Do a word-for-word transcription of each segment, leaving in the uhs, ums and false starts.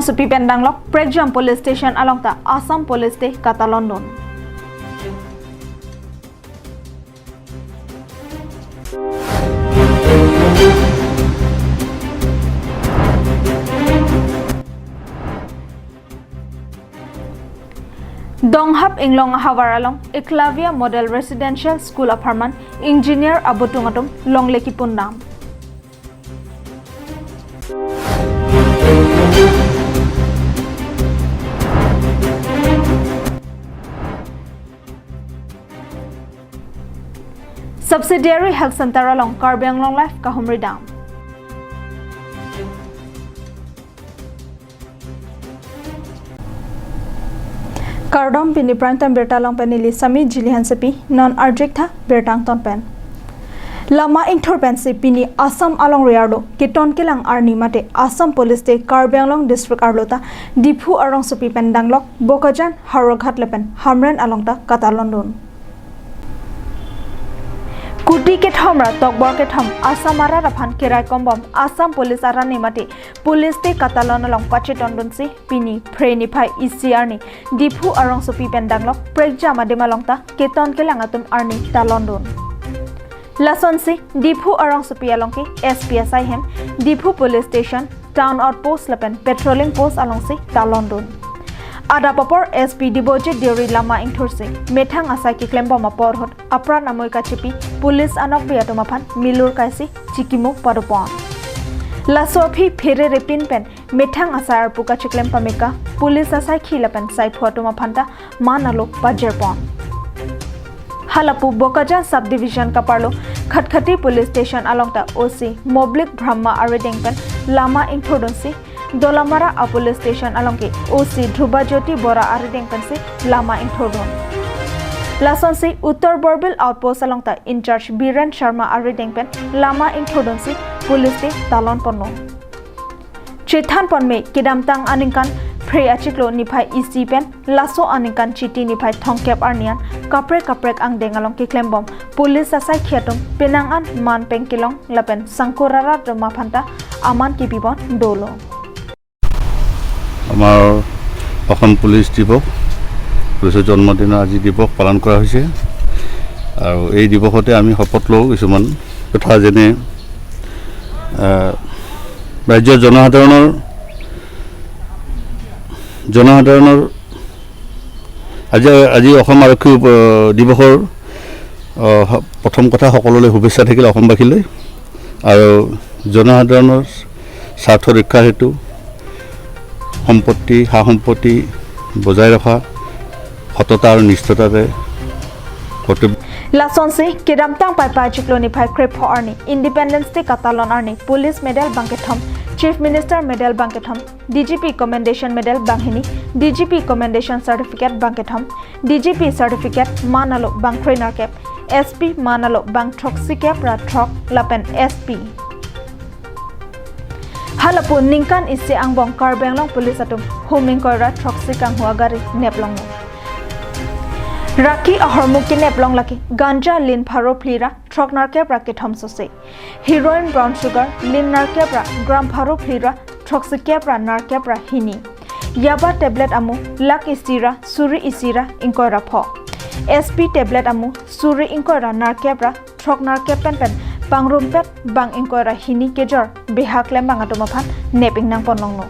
Sopi pen danglok Prekjam Police Station along ta Assam Police te katalon dun. Donghap Inglong ahavar along Eklavya Model Residential School apharman engineer abutung atum longle kipundam. Subsidiary Health Center along Karbi Anglong Live kahumri dam. Kardom, pini Prime Time birta along pen neli Sami Jili Hansepi, non arjik tha birta angton pen. Lama ingthur pensi pini Assam alongri arlo keton kelang arni mate Assam Police te Karbi Anglong District arlo ta Diphu arongsopi pen danglok Bokajan, Howraghat lapen Hamren along ta katalon dun. Kuti kethom ra tokbor kethom Assam arat aphan kerai kombom Assam Police arani mate Police te katalon along pacheton dunsi pini Phre niphai isi arni Diphu arongsopi pen danglok Prekjam adim along ta keton kelang atum arni talon dun. Lasonsi Diphu arongsopi along ke S P asai hem, Diphu Police Station, Town Outpost lapen Patrolling Post alongsi talon dun. Adap apor S P Dibojit Deuri lama ingthursi methang asai keklembom apor ahut apran amoi kachipi police anokbe atum aphan milur kaisi chikimu padopon. Laso aphi pherere pin pen methang asai arpu kachiklem pameka police asaikhi lapen saiphu atum aphan ta man alo pajirpon. Halapu Bokajan Subdivision kaparlo Khatkhati Police Station along ta O C Moblik Brahma arideng pen lama ingthurdunsi Dolamara a Police Station along ke O C Dhruba Jyoti Bora arideng pensi lama ingthurdun. Lasonsi Uttar Borbil Outpost along ta in-charge Biren Sharma arideng pen lama ingthurdunsi police te talon ponlo. Chethan ponme, kedamtang aningkan Phre achiklo niphai isi pen laso aningkan Chiti niphai thomkep arni an kaprek kaprek angdeng along keklembom police asaikhi atum penang an man peng kelong lapen sangkur arat atum aphan ta aman kipipon dolo. আমাৰ অসম পুলিচ দিৱস, পুলিচৰ জন্মদিনৰ আজি দিৱস পালন কৰা হৈছে। আৰু এই দিৱসতে আমি শপত লওঁ কিছুমান কথা, যেনে, আহ, ৰাজ্যৰ জনসাধাৰণৰ, জনসাধাৰণৰ আজি, আজি অসম আৰক্ষী উপ-, দিৱসৰ, আহ, প্ৰথম কথা সকলোলৈ শুভেচ্ছা থাকিল অসমবাসীলৈ। আৰু জনসাধাৰণৰ স্বাৰ্থ ৰক্ষাৰ হেতু সম্পত্তি, সা সম্পত্তি বজাই ৰখা, সততা আৰু নিষ্ঠতাৰে কৰ্তব্য। Lasonsi kedamtang Paipar achiklo niphai krepho arni Independence Day katalon arni Police Medal bangkethom, Chief Minister Medal bangkethom, D G P Commendation Medal banghini, D G P Commendation Certificate bangkethom, D G P Certificate man alo bangkroi nerkep, S P man alo bangthroksi kep ra throk lapen S P. Halapu ningkan isi angbong Karbi Anglong Police atum hum ingkoi ra throksi kanghu agari neplonglo. Raki ahormu keneplong lake ganja lin pharo phli ra throk nerkep ra kethom sose. Heroin brown sugar lin nerkep ra gram pharo phli ra throksi kep ra nerkep ra hini. Yaba tablet amu lakh isi ra suri isi ra ingkoi ra pho. S P tablet amu suri ingkoi ra nerkep ra throk nerkep pen pen pangrumpet bang ingkoi ra hini kejor beha klembang atum aphan nep ingnang ponlonglo.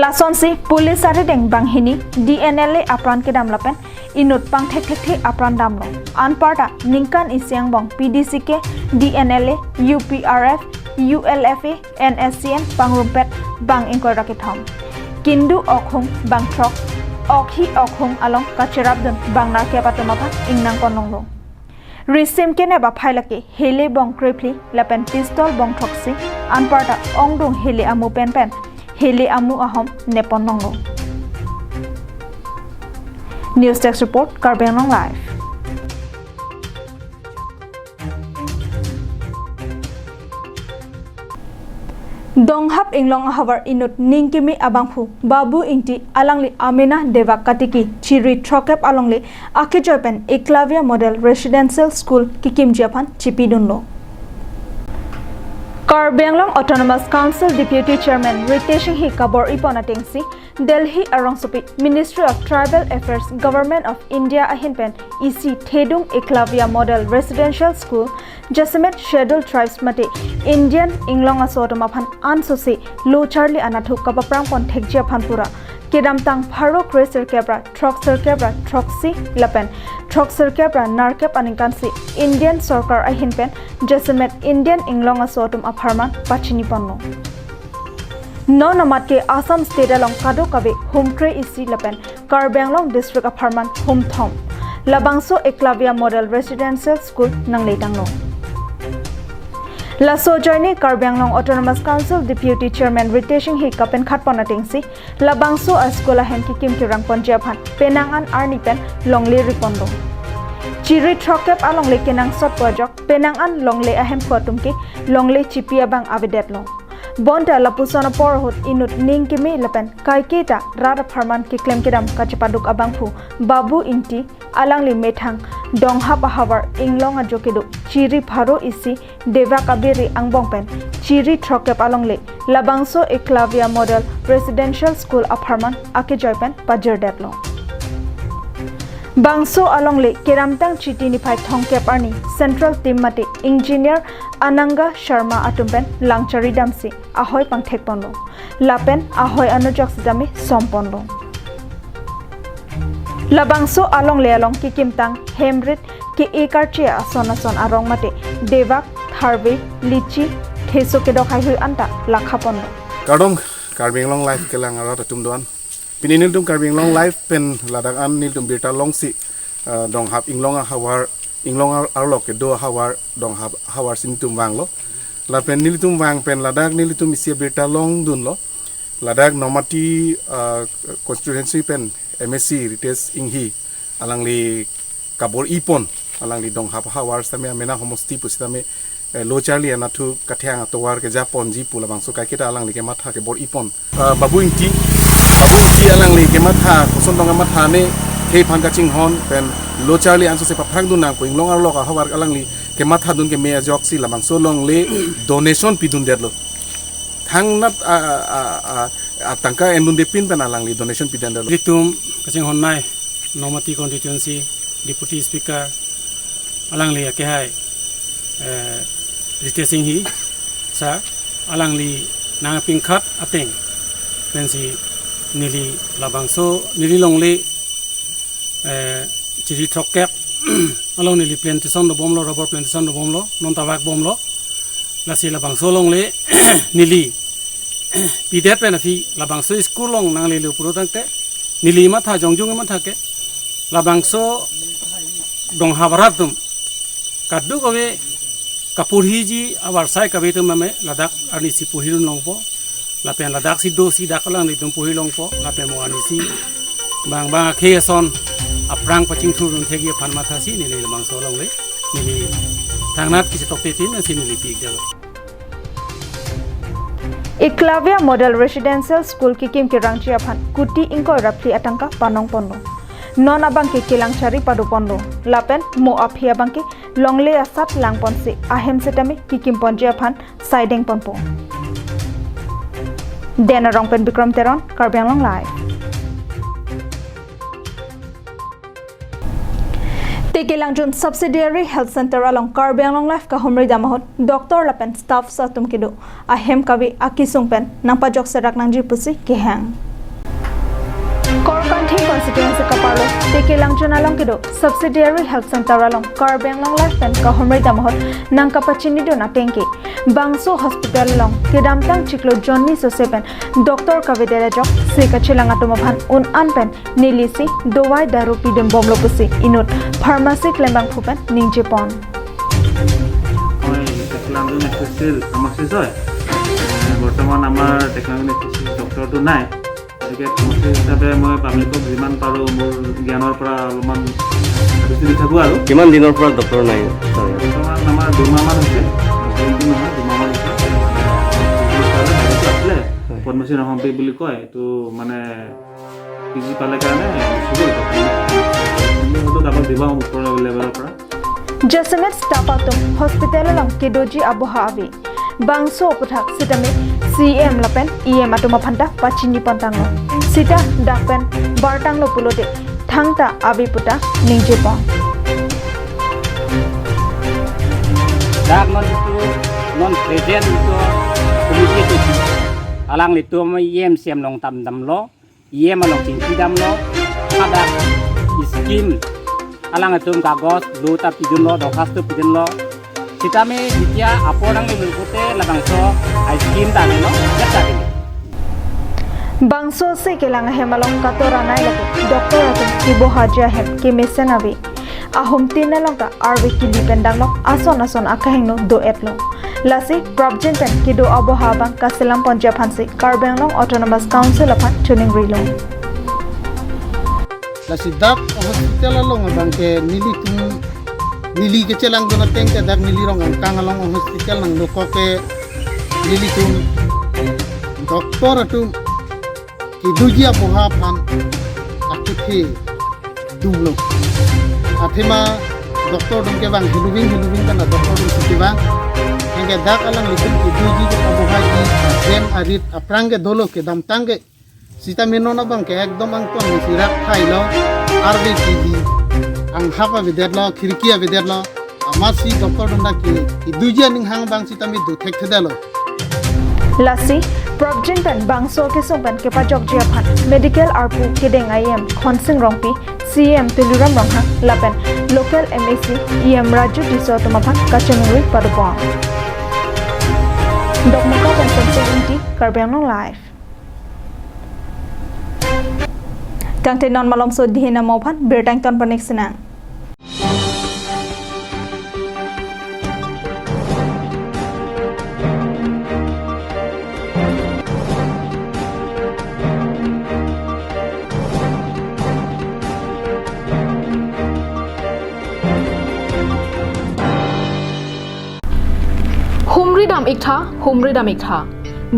Lasonsi police arideng banghini D N L A apran kedam lapen inut pangthek thekthe apran damlo. Anparta ningkan isi angbong P D C K, D N L A, U P R F, U L F A, N S C N pangrumpet bang ingkoi ra kethom. Kindu okhung bang throk, okhi okhung along kacherapdun bang nerkep atum aphan ingnang ponlonglo. Risim kenep aphai lake hele bong krephli lapen pistol bong throksi, anparta ongdung hele amu pen pen hele amu ahom nep ponlonglo. News Desk Report, Karbi Anglong Live. Donghap Inglong ahavar inut ningkimi abangphu Babu Ingti alangli amena Debak Katiki chiri throkep alongle akejoi pen Eklavya Model Residential School kekimji aphan chipidunlo. Karbi Anglong Autonomous Council Deputy Chairman Ritesh Enghi kabor-ipon atengsi Delhi arongsopi Ministry of Tribal Affairs, Government of India ahin pen isi thedung Eklavya Model Residential School, jasemet Scheduled Tribes mate Indian Inglong aso atum aphan ansose lo charli anatthu kapaprangpon thekji aphan pura kedamtang pharo kre sirkep ra throksirkep ra throksi lapen throksirkep ra nerkep aningkansi Indian Sorkar ahin pen jasemet Indian Inglong aso atum apharman pachiniponlo. Non amat ke Assam State along kadokave hum kre-isi lapen Karbi Anglong District apharman hum thom labangso Eklavya Model Residential School nangletanglo. Laso ajoine Karbi Anglong Autonomous Council Deputy Chairman Ritesh Enghi kapenkhatpon atengsi labangso a-school ahem kekim kerangponji aphan penang an arni pen longle riponlo. Chiri throkkep alongle kenangsotpo ajok penang an longle ahemphu atum ke longle chipi abang avedetlo. Bonta lapuson apor ahut inut ning keme lapen kaiketa rat apharman keklem kedam kachepaduk abangphu Babu Ingti, alangli methang Donghap ahavar Inglong ajo kedo chiri pharo isi Devak Abiri angbong pen chiri throkkep alongle labangso Eklavya Model Residential School apharman akejoi pen pajirdetlo. Bangso alongle kedamtang Chiti niphai thomkep arni Central Team mate Engineer Ananga Sharma atum pen langchari damsi ahoi pangthekponlo lapen ahoi anujok sitame somponlo. Labangso alongle along kekimtang hemrit ke-e karche ason ason arong mate devak, tharve, lichi, theso kedok heihui anta lakhaponlo. Kardom, Karbi Anglong Live kelang arat atum doan. Pini nelitum Karbi Anglong Live pen ladak an nelitum birta longsi, eh, Donghap Inglong ahavar, Inglong ar-, arlok kedo ahavar, Donghap ahavar si nelitum vanglo. Lapen nelitum vang pen ladak nelitum isi birta longdunlo. Ladak Nomati, eh, constituency pen M A C Ritesh Enghi alangli kabor-ipon, alangli Donghap ahavar sitame amena homosti pusitame, eh, lo charli anatthu katheng atovar kejaponji pu labangso kaiketa alangli kematha kebor-ipon. Ah, Babu Ingti, Babu Ingti alangli kematha, koson dong kematha ne, khei aphan kachinghon pen lo charli ansose paphrangdun nangpo, Inglong arlok ahavar alangli kemathadun keme ajoksi labangso longle donation pidundetlo. Thangnat a, a, a, a, atangka endundepin pen alangli donation pidundetlo. Nelitum kachinghonnei Nomati constituency Deputy Speaker alangli akehai, eh, Ritesh Enghi sir, alangli nangpinkhat ateng pensi neli labangso neli longle, eh, chiri throkkep along neli plantation dobomlo, rubber plantation dobomlo, non ta vakbomlo. Lasi labangso longle neli pidet pen aphi labangso school along nanglelo puro tangte neli matha jongjong matha ke labangso Donghap arat atum kadokave kaporhiji avarsai kave atum mame ladak arnisi porhidun longpo. Lapen ladaksi dosi dak alanglitum porhi longpo. Lapen mo arnisi bang bang akhei ason aphrang pachingthurdun thekji aphan mathasi neli labangso longle neli thangnat kachetoktetin si neli pi-ikdetlo. Eklavya Model Residential School kekim kerangji aphan kuti ingkoi ra phli atangka panongponlo. Non abang ke kelang chari padoponlo. Lapen mo aphi abang ke longle asat langponsi ahem setame kekimponji aphan saidengponpo. Den Arong pen Bikram Teron, Karbi Anglong Live. Tekelangjun Subsidiary Health Center along Karbi Anglong Live kahumri dam ahut doctor lapen staffs atum kedo ahem kave akesung pen nangpajok serak nangji pusi kehang. Korkanthi constituency kaparlo Tekelangjun along kedo Subsidiary Health Center along Karbi Anglong Live pen kahumri dam ahut nangkapachinidun ateng ke bangso hospital along kedamtang chiklo jonni sose pen doctor kavedet ajoksi kachelang atum aphan un-an pen nelisi dovai daru pidunbomlo pusi inut pharmacy klembangphu pen ningjepon. মই টেকলাংজুন এছ এছ চিৰ ফাৰ্মাচিষ্ট হয়। এ, বৰ্তমান আমাৰ টেকলাংজুন এছ এছ চিৰ ডক্টৰটো নাই, গতিকে ফাৰ্মাচিষ্ট হিচাপে মই পাব্লিকক যিমান পাৰোঁ মোৰ জ্ঞানৰ পৰা অলপমান ছাৰ্ভিচ দি থাকোঁ আৰু। কিমান দিনৰ পৰা ডক্টৰ নাই? বৰ্তমান আমাৰ দুমাহমান হৈছে, বেছি দিন নহয়, দুমাহমান হৈছে। আছিলে, হয়। পদ্মশ্ৰী ৰহংপি বুলি কয়, এইটো মানে পি জি পালে কাৰণে গুচি গ'ল। কিন্তু হয়তো কাৰোবাক দিব ওপৰৰ লেভেলৰ পৰা। Jasemet staff atum hospital along kedoji aboha ave. Bangso aputhak sitame C M lapen E M atum aphanta pachini pontanglo. Sita dak pen bartanglo pulote thangta ave puta ningjepon. Dak non itu, non present itu committee itu alanglitum E M C M along tamdamlo, E M along chingki damlo, hadak scheme alangtum kagos lo ta pidunlo, dorkhasto pidunlo. Sitame jitya apor nanglelo pulote labangso a-scheme ta nelo, jat ta nelo. Bangso ase kelang ahem along katora nai lake doctor atum kibo haji ahem kemesen ave. Ahum tin along ta arve kili pen danglok ason ason akehingno do-etlo. Lasi prapjin pen kedo aboha abang kaselam ponji aphansi Karbi Anglong Autonomous Council aphan chuning rilo. Lasi dak hospital along abang ke nelitum, neli kechelangdun ateng ke dak neli rong angkang along hospital nanglokok ke nelitum doctor atum kedoji aboha aphan akethe dumlo. Athema doctor atum kevang, heluving heluving kana doctor atum si kevang. Anke dak alanglitum kedoji aboha ji, jem arit aphrang ke dolo, kedamtang ke. Sitame non abang ke ekdom angton si rak thailo, arve kili, anghap avedetlo, khirki avedetlo. Amatsi doctor atum dak ke kedoji aning hang abang sitame do thekthedetlo. Lasi prapjin pen bangso kesung pen kepajokji aphan medical arpu kedeng E M Khonsing Rongpi, C M Tuliram Ronghang lapen local M A C E M Raju Tisso atum aphan kachiningri padopon. Dokmoka pen Sensing Ingti, Karbi Anglong Live. Tangte non malomso dihin amo aphan birta ington panik sinang. Humri dam iktha, humri dam iktha.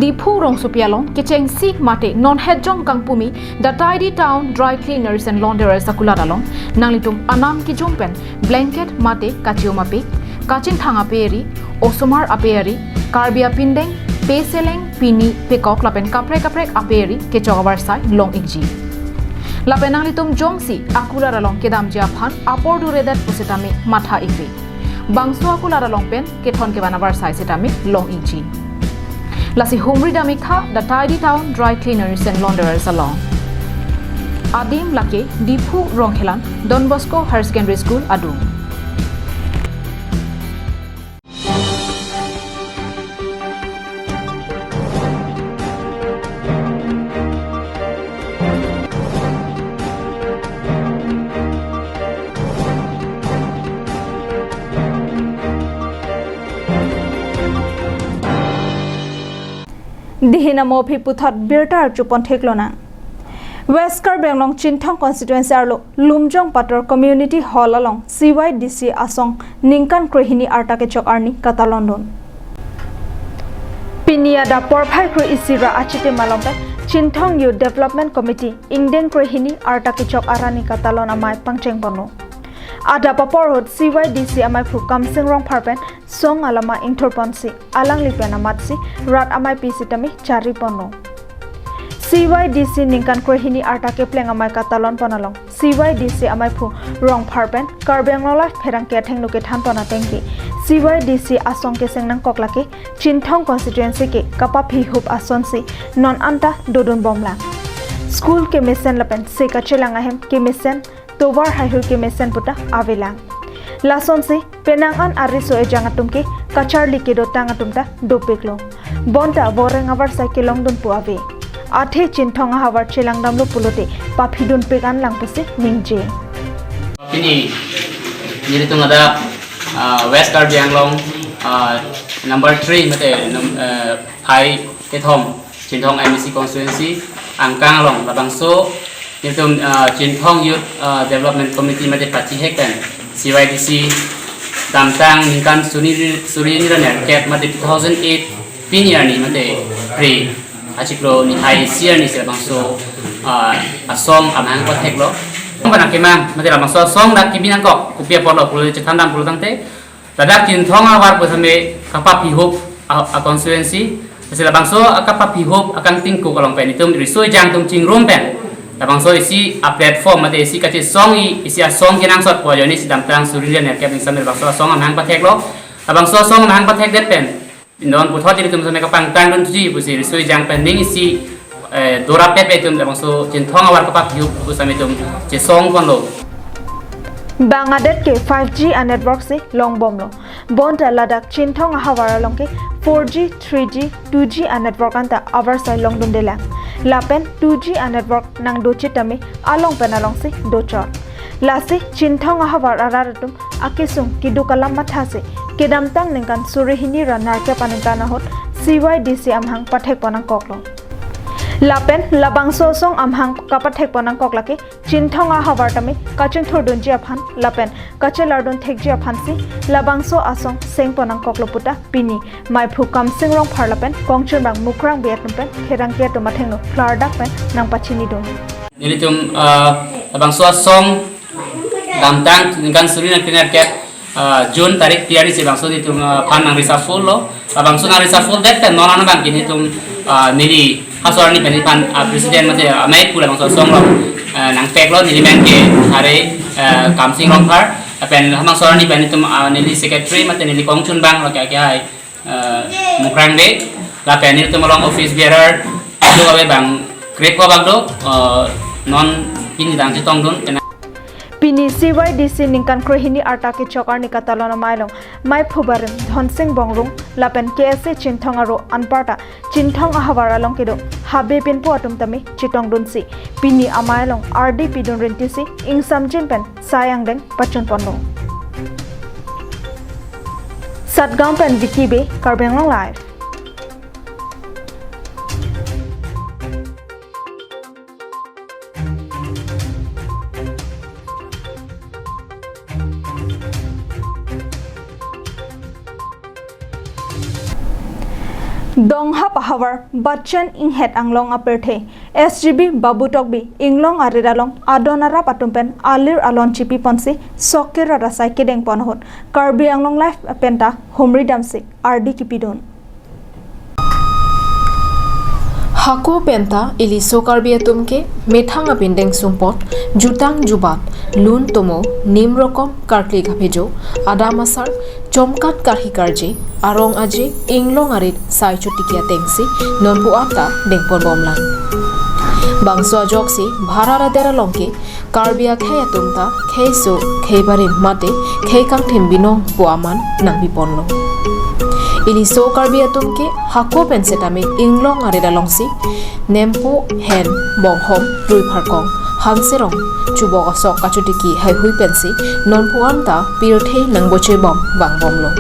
Diphu rongsopi along kechengsi mate non hetjong kangpumi The Tidy Town Dry Cleaners and Launderers akulat along nanglitum anam kijum pen blanket mate kachium apik, kachingthang ape ari, osomar ape ari, Karbi apindeng, peseleng, pini, pekok lapen kaprek kaprek ape ari kechok avarsai long ikji. Lapen nanglitum jongsi akulat along kedamji aphan apor duredet pusitame matha ikri. Bangso akulat along pen kethon kevan avarsai sitame long ikji. Lasi humri dam iktha The Tidy Town Dry Cleaners and Launderers along. Adim lake Diphu Rongkhelan Don Bosco Higher Secondary School adung. Dihin amo aphi puthot birta archupon theklonang. West Karbi Anglong Chinthong constituency arlo Lumjong Pator Community Hall along C Y D C asong ningkan krehini arta kechok arni katalondun. Pini adap porphai kre-isi ra achitim along pen Chinthong Youth Development Committee ingdeng krehini arta kechok arni katalon amei pangchengponlo. Adap apor ahut C Y D C ameiphu Kamsing Rongphar pen song alama ingthurponsi alangli pen amatsi rat ameipi sitame chariponlo. C Y D C ningkan krehini arta kepleng amei katalonpon along C Y D C ameiphu Rongphar pen Karbi Anglong Live pherangke athengno kethanpon atengke C Y D C asong keseng nangkok lake Chinthong constituency ke kapaphihup asonsi non anta dodunbomlang. School kemesen lapen se kachelang ahem kemesen, tovar haihui kemesen puta avelang. Lasonsi penang an ariso ejang atum ke kacharli kedotang atum ta dopiklo. Bonta voreng avarsai kelongdun pu ave. Athe Chinthong ahavar chelangdamlo pulote paphidunpik anlang pusi ningje. Pini nelitum adap, ah, West Karbi Anglong, ah, number three mate num-, eh, phai kethom Chinthong M A C constituency angkang along labangso nelitum, ah, Chinthong Youth, ah, Development Committee mate pachihek pen C Y D C damtang ningkan suri, suri ni ra nerkep mate two thousand eight pini arni mate pre achiklo ni hai isi arni si labangso, ah, asong amang patheklo. Bang kemang mate labangso asong dak kebi nangkok kopi apotlo pulo chethandam pulo tangte, ladak Chinthong ahavar pusitame kapaphihup a, a constituency. Lasi labangso akapapi hup akangtingkuk along pen itum riso ejang atum chingrum pen labangso isi a platform mate isi kachesong-i isi asong kenangsot pu ajoine si Damtang suri hini nerkep ingsam labangso asong amahang patheklo. Labangso asong amahang pathekdet pen indon puthot ilitum same kapangtang dunji pusi riso ejang pen ning isi, eh, dorapet pen itum labangso Chinthong ahavar kapapi hup pu same itum chesong ponlo. Bang adet ke five G a network si longbomlo. Bonta ladak Chinthong ahavar along ke four G, three G, two G a network anta avarsai longdundelang. Lapen two G a network nangdochit tame along pen alongsi dochot. Lasi Chinthong ahavar arat atum akesung keduk alam mathasi kedamtang ningkan suri hini ra nerkep aningkan ahut C Y D C amahang pathekpon nangkoklo. Lapen labangso asong amahang kapathekpon nangkok lake Chinthong ahavar tame kachingthurdunji aphan lapen kachelardun thekji aphansi labangso asong sengpon nangkoklo puta pini maiphu Kamsing Rongphar lapen kongchunbang Mukrang Bey atum pen pherangke atum athengno klardak pen nangpachinidun. Nelitum, ah, labangso asong Damtang ningkan suri nangkre nerkep, ah, June tarik tiga ni si labangso nelitum, ah, aphan nang reshuffle lo. Labangso nang reshuffle det pen non ano bang ke nelitum, ah, neli Hausa arni pen iphan, ah, president mate, ah, amei pu labangso asong lo, ah, nangpeklo neli men ke hari, ah, Kamsing Rongphar. Pen labangso arni pen nelitum, ah, neli secretary mate neli kongchunbang lo ke ke hai, ah, Mukrang Bey. Lapen nelitum along office bearer do abe bang kreko bak do, ah, non pini dang chetongdun kena. Pini C Y D C ningkan krehini arta kechok arni katalon amei along maiphu barim Dhonsing Bongrung lapen K S A Chinthong aro anparta Chinthong ahavar along kedo habe pinpo atum tame chetongdunsi pini amei along ardi pidun rintisi ingsamjin pen sai angdeng pachunponlo. Satgaon pen Vicky Bey, Karbi Anglong Live. Donghap ahavar Bachen Inghet Anglong apirthe S G B Babu Tokbi inglong arit along adon arap atum pen alir alon chipiponsi sok kerot asai kedengpon ahut Karbi Anglong Live penta humri damsi ardi kipidun. Hako penta ili so Karbi atum ke methang apindeng sumpot, jutang jubat, lun tomo, nim rokom karkli kaphejo, adam asar, chomkat karhi karje, arong aje, inglong arit sai chotiki atengsi nonpu anta dengponbomlang. Bangso ajoksi bharat adet along ke Karbi akhei atum ta kheiso, khei barim mate khei kangthim binong pu aman nangpiponlo. Ili so Karbi atum ke hako pen setame inglong arit alongsi nempo, hen, bonghom, rui pharkong, hanserong, chubok asok kachotiki heihui pensi nonpu anta pirthe nangbochebom vangbomlo.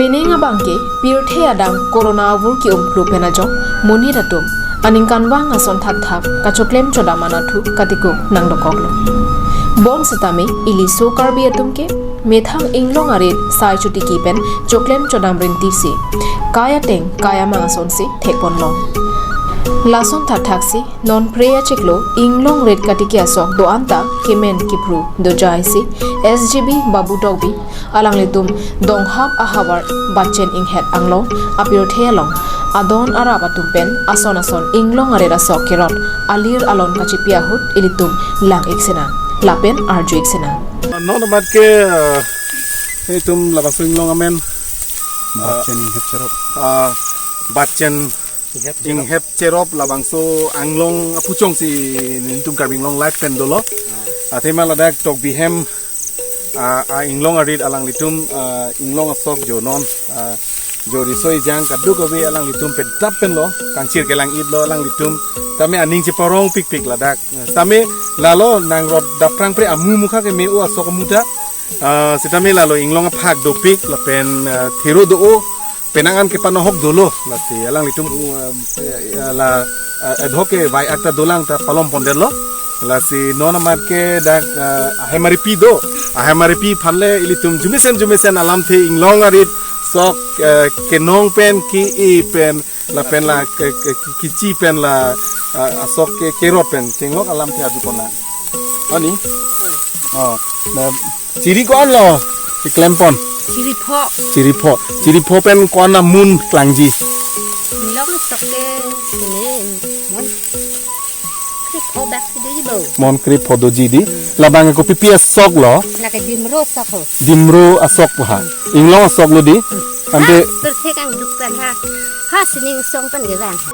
Pining abang ke pirthe adang corona avur ke-umklu pen ajok monit atum aningkanvang ason thakthak kachoklem chodam anatthu katikuk nangdokoklo. Bon setame ili so Karbi atum ke methang inglong arit sai chotiki pen choklem chodam rintisi kai ateng kai amang asonsi thekponlong. Lason thakthaksi non pre achiklo inglong rit katiki asok do-anta kemen kipru dojaisi S G B Babu Tokbi alanglitum Donghap ahavar Bachen Inghet Anglong apirthe along adon arap atum pen ason ason inglong arit asok kerot alir alon kachipi ahut ilitum lang-ik sinang lapen arju-ik sinang. Non amat ke, eh, itum labangso inglong amen, Bachen Inghet Cherop. Ah, Bachen Inghet Cherop labangso anglong apuchong si nelitum Karbi Anglong Live pen dolo. Athema ladak Tokbi hem, ah, a inglong arit alanglitum, ah, inglong asok jo non, ah, jo riso ejang kadokave alanglitum pedap penlo, kangchir kelang-itlo alanglitum. Tame aning cheparong pikpik ladak. Tame lalo nangrot dapprang pre amu mukha ke me-o asok amuta. Ah, setame lalo inglong aphak dopik lapen, ah, thero do-o. Penang an kepanohok dolo, lasi alanglitum, uh, eh, la, uh, ad hoc kevai-ak ta dolang ta palom pondetlo. Lasi non amat ke dak, uh, ahemaripi do, ahemaripi aphan le ilitum jumesen jumesen alamthe inglong arit sok, uh, kenong pen ke-e pen lapen la ke, ke, ke, kechi pen la, uh, asok ke kerot pen chenglok alamthe adu pon nang. Ani? Oh, na chiri ko-an lo? Iklem pon. Chiri pho. Chiri pho. Chiri pho pen ko-an amun klangji? Inglong asok ke sini mon kre pho bak si doji bo. Mon kre pho doji di. Labang ke kopi-pi asok lo? Lake dimro asok ho. Dimro asok ha. Inglong asok lo di. Ante ha, terse kangduk pen ha. Ha sining song pen ke bang ha.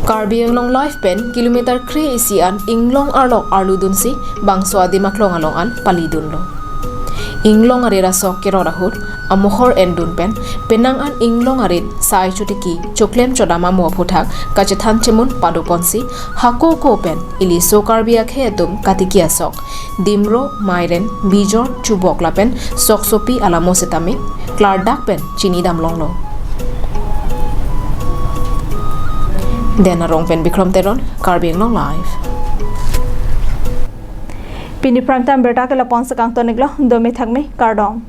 Karbi Anglong Live pen kilometer kre isi an inglong arlok arludunsi bangso adim aklong along an palidunlo. Inglong arit asok kerot ahut amohor endun pen penang an inglong arit sai chotiki choklem chodam amo aphuthak kachethan chemun padoponsi hako ko pen iliso Karbi akhei atum katiki asok dimro, mairen, bijor, chubok lapen soksopi alamo setame klardak pen chinidam longlo. Den Arong pen Bikrom Teron, Karbi Anglong Live. Pini prime time birta ke lapu-an si kangton-iklo, dome thakme, kardom.